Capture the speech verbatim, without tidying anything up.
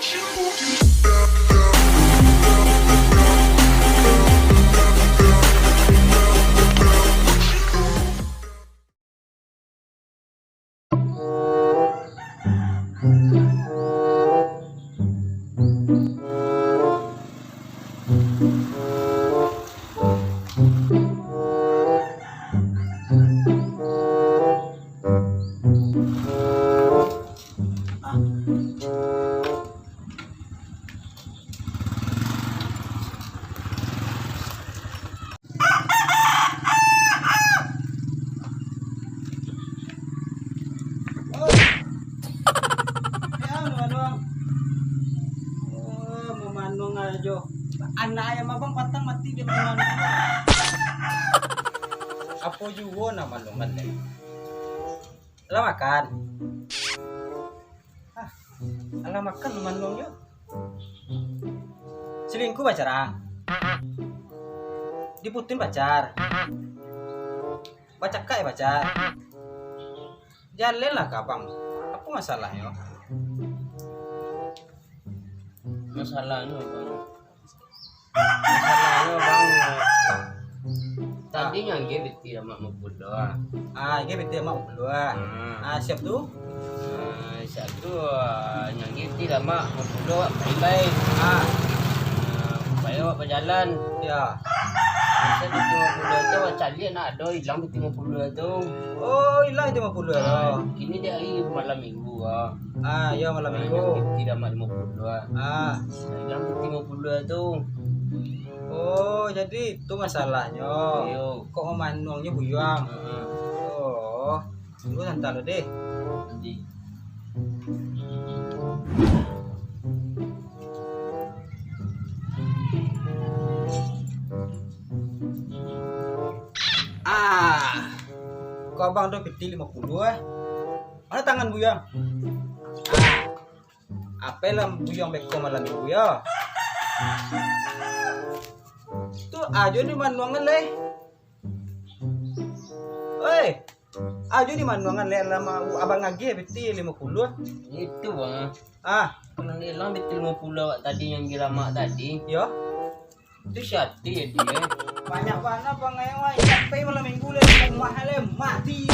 Oh, mamanuang ajo. Anak ayam abang patang mati dek mamanuang. Apo juo nan manuang lai? Lah makan. Ah, alah makan mamanuang jo. Selingkuh pacar ang. Diputuin pacar. Bacakak jo pacar. Jalan lah ka abang. Apo masalahnyo? Masalahnyo, Bang. Masalahnyo, Bang, tadi nyo agiah pitih lamak limo puluah. Ah, agiah pitih lamak limo puluah. Hmm. Ah, siap tu? Ah, siap tu, ah, nyo agiah pitih lamak limo puluah, baik-baik. Ah. Ah, baik awak bajalan. Ya. Masa pitih limo puluah tu, awak caliak nak ado ilang pitih limo puluah tu. Oh, ilang pitih limo puluah tu. Ah, kini dek ari malam minggu, ah. Ah, yo, malam minggu. Pitih lamak limo puluah. Ah. Ilang pitih limo puluah tu. Oh, jadi itu masalahnyo. Iyo. Kok mamanuangnyo buyuang? Heeh. Oh, tunggu santa lo deh. Jadi. Ah, kok abang ado pitih limo puluah, eh? Mano tangan buyuang? Ah, apo lah buyuang beko malam minggu yo? Tu ajo ni manuangan lai. Oi, ajo ni manuangan lai, lah ma-, abang agiah pitih limo puluah. Itu, Bang. Ah. Nan ilang pitih limo puluah awak tadi nan di lamak tadi. Yo. Itu siati ya dia. Banyak bana pangai wai. Sampai malam minggu lai, rumah lai mati